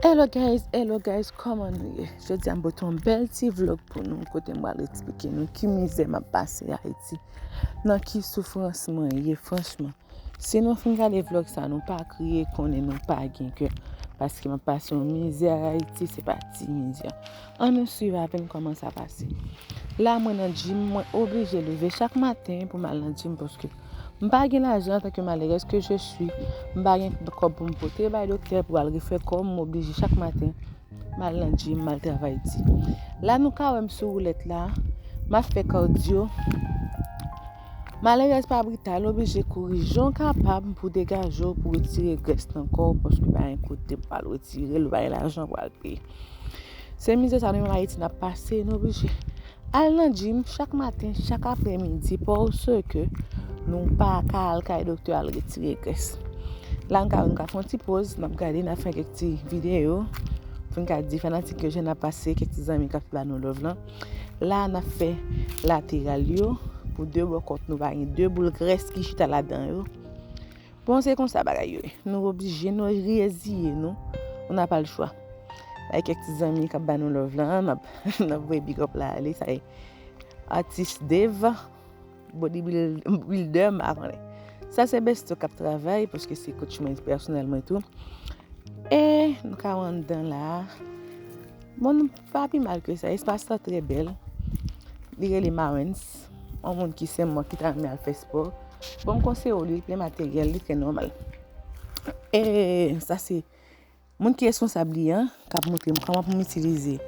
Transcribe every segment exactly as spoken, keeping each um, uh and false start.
Hello guys, hello guys, kòman nou ye? Jodi a m pote yon bèl ti vlog pou nou, kote m pral eksplike nou ki mizè m ap pase Ayiti, nan ki soufrans mwen ye, franchman. Si nou fin gade vlog sa, nou pa kriye, konnen nou pa gen kè, paske m ap pase yon mizè Ayiti, se pa ti mizè. Ann nou swiv avè m kòman sa pase. La, mwen nan gym, mwen oblije leve chak maten pou m al nan gym, paske m pa gen lajan, antanke malerèz ke je suis, m pa gen kòb pou m pote bay doktè pou al refè kò m, m oblije chak maten m al nan gym, m al travay di. La, nou ka wè m sou woulèt la, m ap fè kadyo. Malerèz pa brital, oblije kouri jan w kapab pou degaje w, pou retire grès nan kò w, paske pa gen kote pou al retire l, pa gen lajan pou al peye. Se mizè sa nou menm Ayiti n ap pase, nou oblije al nan gym chak maten, chak aprèmidi, paske nou pa ka al kay doktè al retire grès. La, nou ka, nou ka fè yon ti poz, n ap gade, n ap fè kèk ti videyo, pou n ka di fanatik yo jan n ap pase, kèk ti zanmi k ap ba nou love lan. La, n ap fè lateral yo, pou de bò kòt nou pa gen de boul grès ki chita ladan yo. Bon, se konsa bagay yo ye. Nou oblije, nou reziye nou. Nou napa lchwa. Bay kèk ti zanmi k ap ba nou love lan, n ap, n ap voye big up la ale, sa e atis Dave, bodybuilder, m pa konnen. Sa se Besto k ap travay, paske se coach mwen pèsonèl mwen tou. E nou ka wè anndan la. Bon, nou pa pi mal ke sa. Espas la trè bèl. Li rele Mawens. Yon moun ki senpman ki ta renmen al fè spò. Bon, m konseye w li, li plen materyèl, li trè nòmal. E sa se moun ki responsab li an, k ap montre m kòman pou m itilize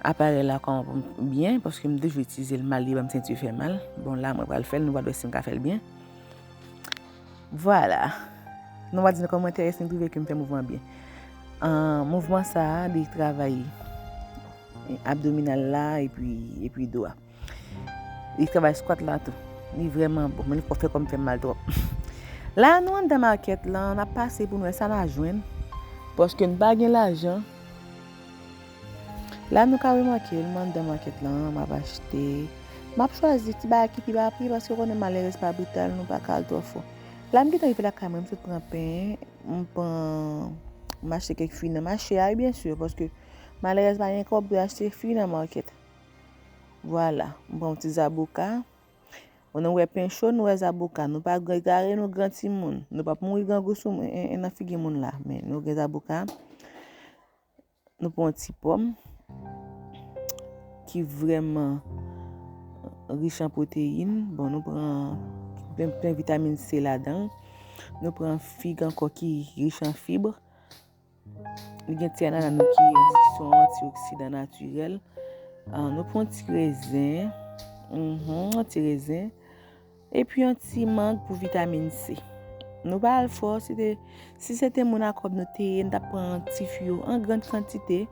aparèy la, kòman pou m byen, paske m toujou itilize l mal, li ban m senti fè mal. Bon, la, mwen pral fè l, nou pral wè si m ka fè l byen. Vwala. Nou va di nan kòmantè si nou twouve ke m fè mouvman byen. An, mouvman sa a, li travay abdominal la epi, epi do a. Li travay squat la tou. Li vrèman bon, men li pral fè kò m fè m mal twòp. La, nou anndan makèt lan, n ap pase pou n wè sa n a jwenn. Paske n pa gen lajan. La, nou ka remake, m anndan makèt lan, m ap achte. M ap chwazi ti bagay ki pi ba pri, paske w konnen malerèz pa brital, nou pa ka al twò fò. La, m gentan rive lakay mwen, m sot pran pen, m pran, m achte kèk fwi nan mache a, wi, byen si, paske malerèz pa gen kòb pou achte fwi nan makèt. Vwala, m pran yon ti zaboka. Bon, nou wè pen cho, nou wè zaboka. Nou pa egare, nou gran timoun. Nou p ap mouri grangou sou, en, en, nan figi moun la. Men nou gen zaboka. Nou pran yon ti pòm ki vrèman rich an pwoteyin. Bon, nou pran plen, plen vitamin C ladan l. Nou pran fig ankò ki rich an fib. Li gen ti anana nou ki, ki se yon antioksidan natirèl. Ah, nou pran yon ti rezen. Mhm, yon ti rezen. Epi yon ti mang pou vitamin C. Nou pa al fò, si te, si se te moun a kòb nou te ye, nou t ap pran ti fwi yo an grann kantite.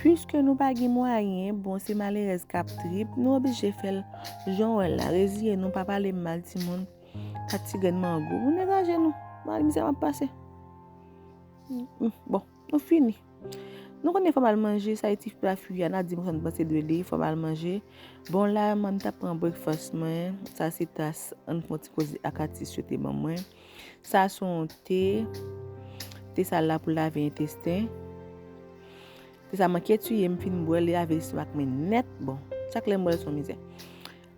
Piske nou pa gen mwayen, bon, se malerèz k ap trip, nou oblije fè l jan w wè l la. Reziye nou, pa pale m mal, timoun. Kat ti grenn mango, nou degaje nou. Mizè m ap pase. Mm, bon, nou fini. Nou konnen fò m al manje, sa e ti pla fwi a, n a di m sa n panse de li, fò m al manje. Bon, la, m t ap pran breakfast mwen, sa se tas, ann fè yon ti koze ak atis yo te ban mwen. Sa se yon te, te sa la pou lave entesten. Te sa manke tiye, m fin bwè, li lave lestomak mwen nèt. Bon, chak lè m bwè l se yon mizè.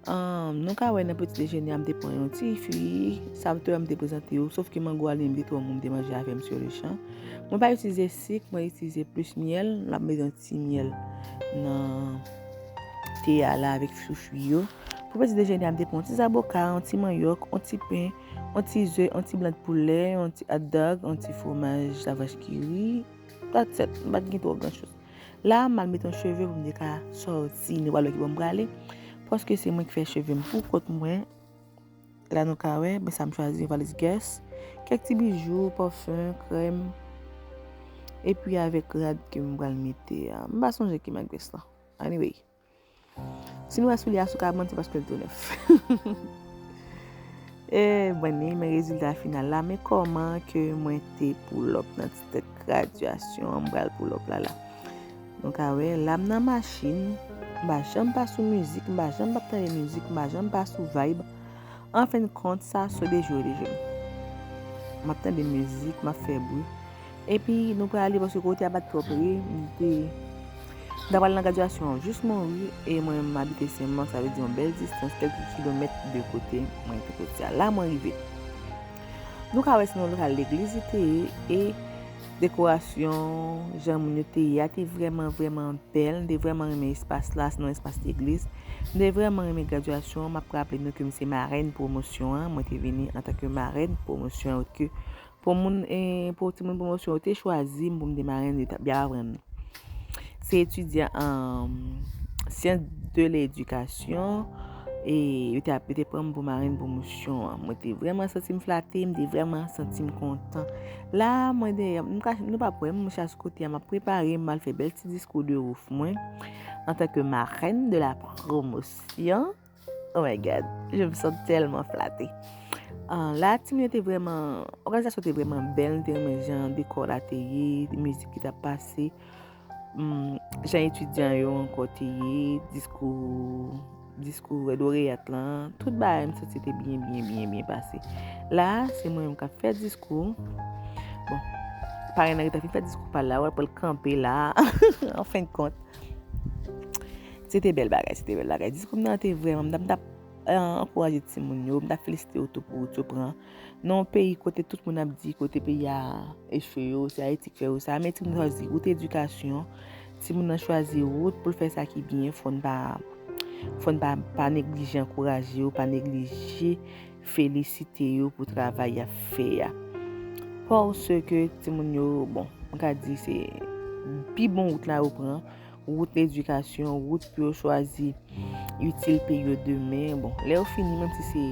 Ahn, nou ka wè nan peti dejene a, m te pran yon ti fwi, sa m te wè m te prezante yo, sof ke mango a li menm li twò mou, m te manje avè m sur le champ. Mwen pa itilize sik, mwen itilize plis myèl, m ap mete yon ti myèl nan te a la avèk sou fwi yo. Pou peti dejene a, m te pran yon ti zaboka, yon ti manyòk, yon ti pen, yon ti ze, yon ti blan poulè, yon ti hot dog, yon ti fwomaj lavach kiri. That's it, m pa t gen twò gran choz. La, m al mete yon cheve pou m te ka sòti, nou pral wè ki bò m prale. Paske se mwen ki fè cheve m pou kont mwen. La nou ka wè, men sa m chwazi, yon valiz Guess. Kèk ti bijou, pafen, krèm. Epi avèk rad ke m pral mete a. M pa sonje ki mak Guess lan. Anyway. Si nou wè soulye a sou kabann, se paske l tou nèf. E, bon, men rezilta final la, men kòman ke mwen te pull up nan ti tèt gradyasyon an, m pral pull up la la. Nou ka wè, la m nan machin, m pa janm pa sou mizik, m pa janm p ap tande mizik, m pa janm pa sou vibe. An fen de kont, sa so de jwe de jwe m. M ap tande mizik, m ap fè bri. Epi nou prale paske kote a bat twò pre, m te, m ta pral nan gradyasyon an jis mouri, e mwen menm m abite Senmak, sa vle di yon bèl distans, kèlke kilomèt de kote mwen te soti a. La mwen rive. Nou ka wè se nan lokal legliz li te ye, e dekorasyon, jan moun yo te ye a, te vrèman, vrèman bèl. M te vrèman renmen espas la, se nan espas legliz. M te vrèman renmen gradyasyon an. M ap raple nou ke m se marèn pwomosyon an. Mwen te vini antanke marèn pwomosyon an, ke pou moun, e, pou timoun pwomosyon yo te chwazi m pou m te marèn, yo t ap, y ap aprann. Se etidyan an syans de ledikasyon, e yo te ap, yo te pran m pou marèn pwomosyon an. Mwen te vrèman santi m flate, m te vrèman santi m kontan. La, mwen dèyè, m ka, nou p ap wè m, m chas kote a, m ap prepare m al fè bèl ti diskou de ouf mwen, antanke marèn de la promotion. Oh my God, je me sens tellement flatée. Ah, la, timoun yo te vrèman, òganizasyon te vrèman bèl, m te renmen jan dekò la te ye, mizik ki t ap pase, mm, jan etidyan yo ankò te ye, diskou, diskou Lauréat lan, tout bagay m santi te byen, byen, byen, byen pase. La, se mwen menm k ap fè diskou. Bon, parèn nan gentan fin fè diskou pa l la, wè, pou l kanpe la, an fen de kont. Se te bèl bagay, se te bèl bagay. Diskou m nan te vrèman, m t ap, m t ap, eh, ankouraje timoun yo, m t ap felisite yo tou pou wout yo pran. Nan yon peyi kote tout moun ap di kote peyi a echwe yo, se Ayiti k fè yo sa, men timoun chwazi wout edikasyon, timoun nan chwazi wout pou l fè sa ki byen, fò n pa, fò n pa, pa neglije ankouraje yo, pa neglije felisite yo pou travay y ap fè a. Paske timoun yo, bon, m ka di se pi bon wout la yo pran, wout ledikasyon, wout pou yo chwazi itil peyi yo demen. Bon, lè yo fini, menm si se,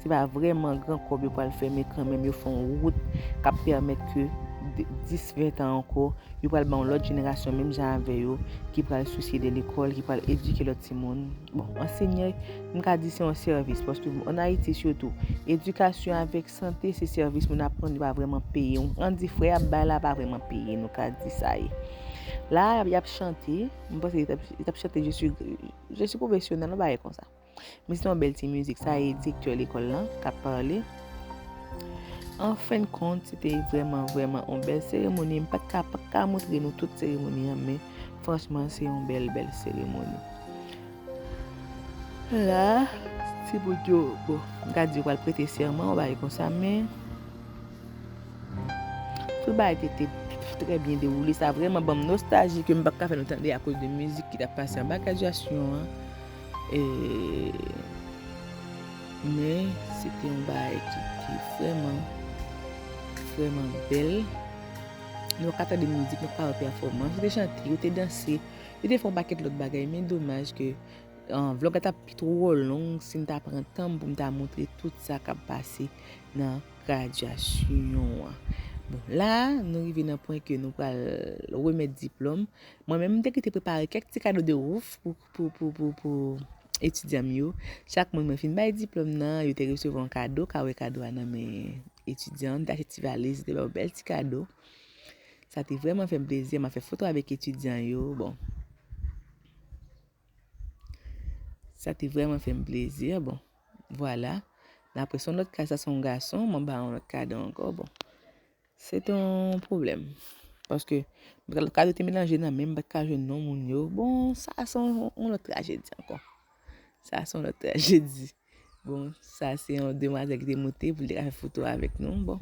se pa vrèman gran kòb yo pral fè, men kanmenm yo fè yon wout k ap pèmèt ke de, dis, ven tan ankò, yo pral ba yon lòt jenerasyon menm jan avè yo, ki pral sousye de lekòl, ki pral edike lòt timoun. Bon, ansenye, m ka di se yon sèvis, paske ann Ayiti sitou, edikasyon avèk sante, se sèvis moun ap rann, yo pa vrèman peye. Ann di frè ap bay la pa vrèman peye, nou ka di sa ye. La, y ap chante, m panse li t ap, li t ap chante Je suis, Je suis professionnel, yon bagay konsa. Men se te yon bèl ti mizik, sa e direktè lekòl lan k ap pale. An fen de kont, se te vrèman, vrèman yon bèl seremoni. M pa t ka, pa t ka montre nou tout seremoni an, men franchman, se yon bèl, bèl seremoni. La, timoun yo, bon, m ka di yo pral prete sèman, yon bagay konsa, men tout bagay te, te trè byen dewoule. Sa vrèman ban m nostalji ke m p ap ka fè nou tande akoz de mizik ki t ap pase anba gradyasyon an. E, men, se te yon bagay ki te vrèman, vrèman bèl. Nou pa ka tande mizik, nou pa ka wè pèfòmans. Yo te chante, yo te danse, yo te fè yon pakèt lòt bagay, men domaj ke, ah, vlòg la t ap pi twò long si m ta pran tan m pou m ta montre tout sa k ap pase nan gradyasyon an. Bon, la, nou rive nan pwen ke nou pral remèt diplòm. Mwen menm, m te kite prepare kèk ti kado de ouf pou, pou, pou, pou, pou etidyan m yo. Chak moun mwen fin bay diplòm nan, yo te resevwa yon kado, ka wè kado a nan men etidyan. M te achte ti valiz, yo te ba yo bèl ti kado. Sa te vrèman fè m plezi, m ap fè foto avèk etidyan yo. Bon. Sa te vrèman fè m plezi. Bon, vwala. Apre, se yon lòt ka, sa se yon gason, mwen ba yon lòt kado ankò. Bon, se te yon pwoblèm. Paske kado te melanje nan men m, m pa t ka jwenn non moun yo. Bon, sa se yon, yon lòt trajedi ankò. Sa se yon lòt trajedi. Bon, sa se yon demwazèl ki te moute pou l te ka fè foto avèk nou. Bon.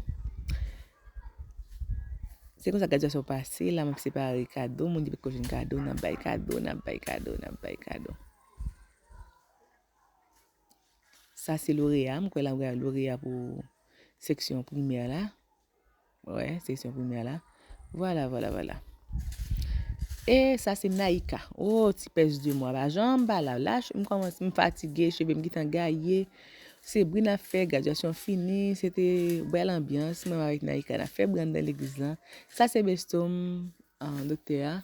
Se konsa gradyasyon pase, la m ap separe kado, moun ki potko jwenn kado, n ap bay kado, n ap bay kado, n ap bay kado. Sa se loreya, m kwè la, loreya pou seksyon primè la. Wè, seksyon primè la. Vwala, vwala, vwala. E sa se Naïka. Oh, ti pès de mwa. Pa janm pa la. La, m kòmanse, m fatige, cheve m gentan gaye. Se bri n ap fè, gradyasyon fini, se te bèl anbyans. Mwen avèk Naïka, n ap fè bri anndan legliz lan. Sa se besto m, ah, doktè a.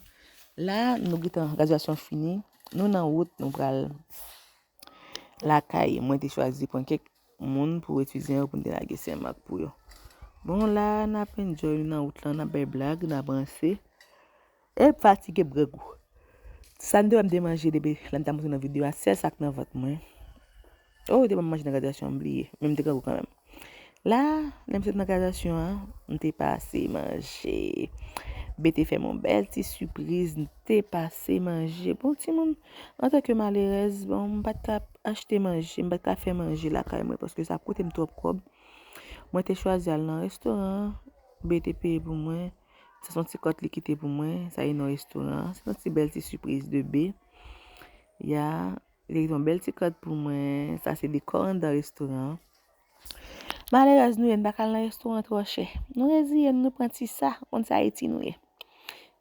La, nou gentan, gradyasyon fini. Nou nan wout, nou pral lakay. Mwen te chwazi pran kèk moun pou etidyan yo pou n te lage Senmak pou yo. Bon, la, n ap enjoy, nou nan wout lan, n ap bay blag, n ap ranse. E fatige m grangou. Sa m te wè m te manje depi lè m ta montre nan videyo a, sèl sa k nan vant mwen. Oh, yo te ban m manje nan gradyasyon, m bliye. Men m te grangou kanmenm. La, lè m sot nan gradasyon an, m te pase manje. Bebe te fè m yon bèl ti sipriz, m te pase manje. Bon, timoun, antanke malerèz, bon, m pa t ka achte manje, m pa t ka fè manje lakay mwen, paske sa ap koute m twòp kòb. Mwen te chwazi al nan restoran, Bebe te peye pou mwen. Sa se yon ti kòt li kite pou mwen, sa e nan restoran. Se yon ti bèl ti sipriz de Bebe. Ya, li te kite yon bèl ti kòt pou mwen. Sa se dekò anndan restoran an. Malerèz nou ye, n pa ka al nan restoran twò chè. Nou reziye n, nou pran ti sa, konn sa Ayiti nou ye.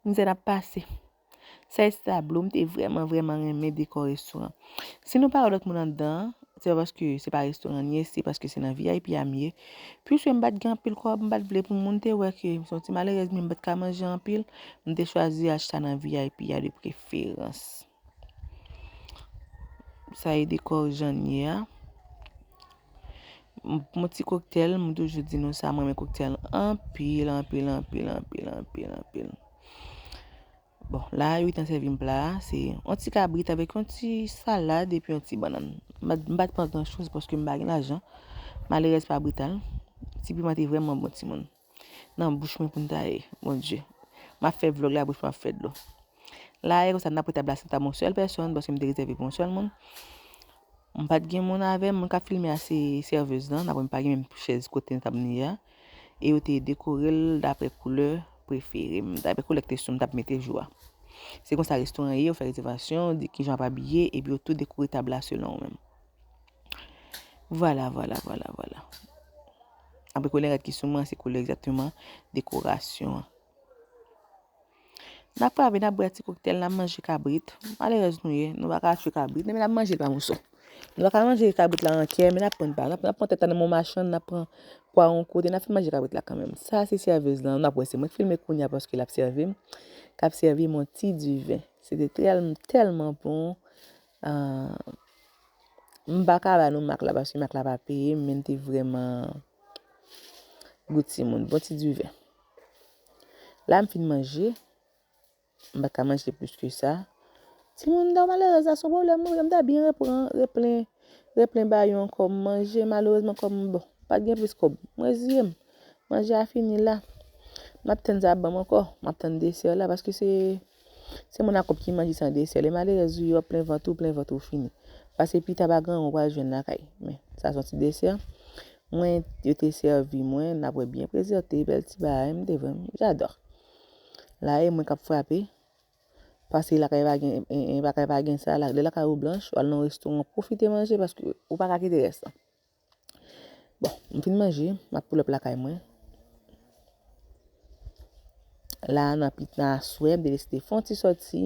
Mizè n ap pase. Sa e ti tablo, m te vrèman, vrèman renmen dekò restoran. Si nou pa wè lòt moun anndan, se pa paske se pa restoran n ye, se paske se nan V I P a m ye. Piske m pa t gen anpil kòb, m pa t vle pou moun te wè ke m se yon ti malerèz, men m pa t ka manje anpil, m te chwazi achte sa nan V I P a de preferans. Sa e dekò jan n ye a. M, m ti koktèl, m toujou di nou sa, mwen renmen koktèl anpil, anpil, anpil, anpil, anpil, anpil. Bon, la, yo gentan sèvi m pla a. Se yon ti kabrit avèk yon ti salad epi yon ti bannann. M pa, m pa t pran gran choz paske m pa gen lajan. Malerèz pa brital. Ti piman te vrèman bon, timoun. Nan bouch mwen pou n ta ye, Bondye. M ap fè vlòg la, bouch mwen ap fè dlo. La, e konsa, n ap pran tab la, se tab yon sèl pèsòn, paske m te rezève pou yon sèl moun. M pa t gen moun avè m, moun k ap filme a se sèvez lan, apre m pa gen menm chèz kote tab m ye a. E yo te dekore l daprè koulè prefere m, daprè koulè ki te sou m t ap mete jou a. Se konsa restoran ye, yo fè rezèvasyon, di kijan w ap abiye, epi yo tou dekore tab la selon ou menm. Vwala, vwala, vwala, vwala. Apre koulè rèd ki sou mwen, se koulè egzakteman dekorasyon an. N ap frape, n ap bwè ti koktèl, n ap manje kabrit. Malerèz nou ye, nou pa ka achte kabrit, men n ap manje l pa moso. Nou pa ka manje kabrit la an kè, men n ap pran pa. N ap, n ap pran tèt la nan men yon machann, n ap pran pwa yon kote, n ap fin manje kabrit la kanmenm. Sa se sèvez lan, n ap wè se mwen k filme kounye a paske l ap sèvi m, k ap sèvi m yon ti diven. Se te tèl-, tèlman bon. Ah, m pa ka ba nou mak la paske mak la pa peye m, men l te vrèman gou timoun. Bon ti diven. La m fin manje. M pa ka manje plis ke sa. Timoun, dan malerèz la se yon pwoblèm wi. M ta byen repran, replen, replen ba yo ankò. M manje, malerezman, kòm, bon, pa t gen plis kòb. M reziye m. Manje a fini la. M ap tann sa ap ban m ankò. M ap tann desè la, paske se, se moun ak kòb ki manje san desè. Lè malerèz ou ye, w ap plen vant ou, plen vant ou fini. Paske pita pa gen anyen w pral jwenn lakay. Men, sa se yon ti desè. Mwen, yo te sèvi mwen, n ap wè byen prezante, bèl ti bagay, m te vrèman, j'adore. La, e mwen k ap frape. Paske lakay pa gen, en, en, lakay pa gen sa, la, lè lakay ou blanch, w al nan yon restoran, pwofite manje, paske ou pa ka kite rès lan. Bon, m fin manje, m ap pull up lakay mwen. La, nan pit, nan aswè, m te deside fè yon ti sòti.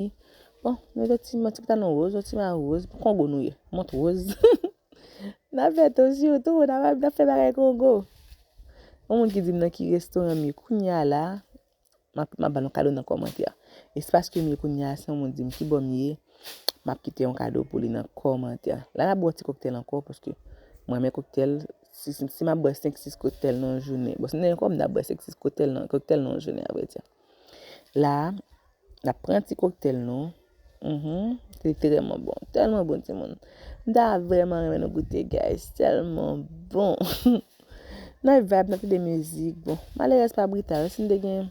Bon, nou te ti, ti pantalon woz, yon ti mayo woz, Kongo nou ye, mont woz. N ap fè tou sitou, n ap, n ap fè bagay Kongo. Yon moun ki di m nan ki restoran m ye kounye a la, m ap, m ap ba l yon kado nan kòmantè. E se paske m ye kounye a, si yon moun di m ki bò m ye, m ap kite yon kado pou li nan kòmantè. La, n ap bwè yon ti koktèl ankò, paske mwen renmen koktèl. Si, si, si m ap bwè senk, sis koktèl nan yon jounen. Bon, si m te gen kòb, m t ap bwè senk, sis koktèl nan, koktèl nan yon jounen, avrèdi. La, n ap pran ti koktèl nou. Mhm. Se tèlman bon. Tèlman bon, timoun. M ta vrèman renmen nou goute, guys. Tèlman bon. N ap vibe, n ap tande mizik. Bon, malerèz pa brital. Si n te gen,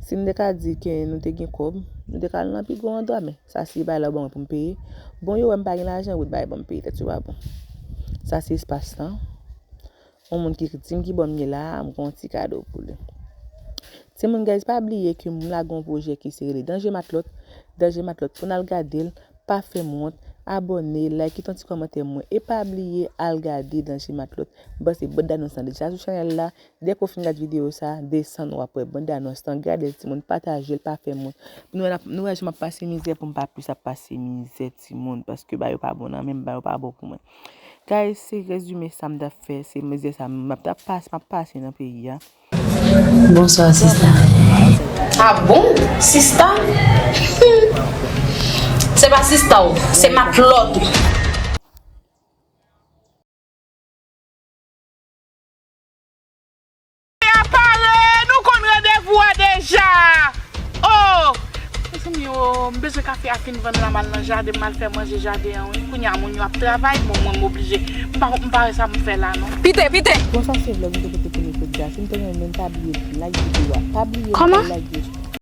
si n te ka di ke nou te gen kòb, nou te ka al nan pi gwo andwa, men sa se bagay la ou ban mwen pou m peye. Bon, yo wè m pa gen lajan, wout bagay ban m peye, tèt yo pa bon. Sa se espas lan. Yon moun ki di m ki bò m ye la a, m gen yon ti kado pou li. Timoun, guys, pa bliye ke m lage yon pwojè ki se rele Danje Matlòt. Danje Matlòt, pou n al gade l, pa fè m wont, abòne, like, kite yon ti kòmantè mwen. E pa bliye al gade Danje Matlòt. M panse band anons lan deja sou chanèl la. Dèke w fin gade videyo sa, desann w ap wè band anons lan. Gade l, timoun, pataje l, pa fè m wont. Nou wè, n ap, nou wè jan m ap pase mizè pou m pa plis ap pase mizè, timoun, paske bagay yo pa bon nan men m, bagay yo pa bon pou mwen. Guys, se rezime sa m t ap fè, se mizè sa m ap, t ap pas-, m ap pase nan peyi a. Bonswa, sista. Ah bon? Sista? Se pa sista w, se matlòt ou. A pare, nou konn randevou a deja. Oh! Mezanmi, oh, M bezwen kafe a fin vann la, m al nan jaden, m al fè manje jaden an, wi. Kounye a, moun yo ap travay, bon, mwen, m oblije. M pa, m pa wè sa m fè la, non. Pite, pite! Konsa se vlòg m te pote pou nou jodi a. Si n te renmen, pa bliye like videyo a. Pa bliye like,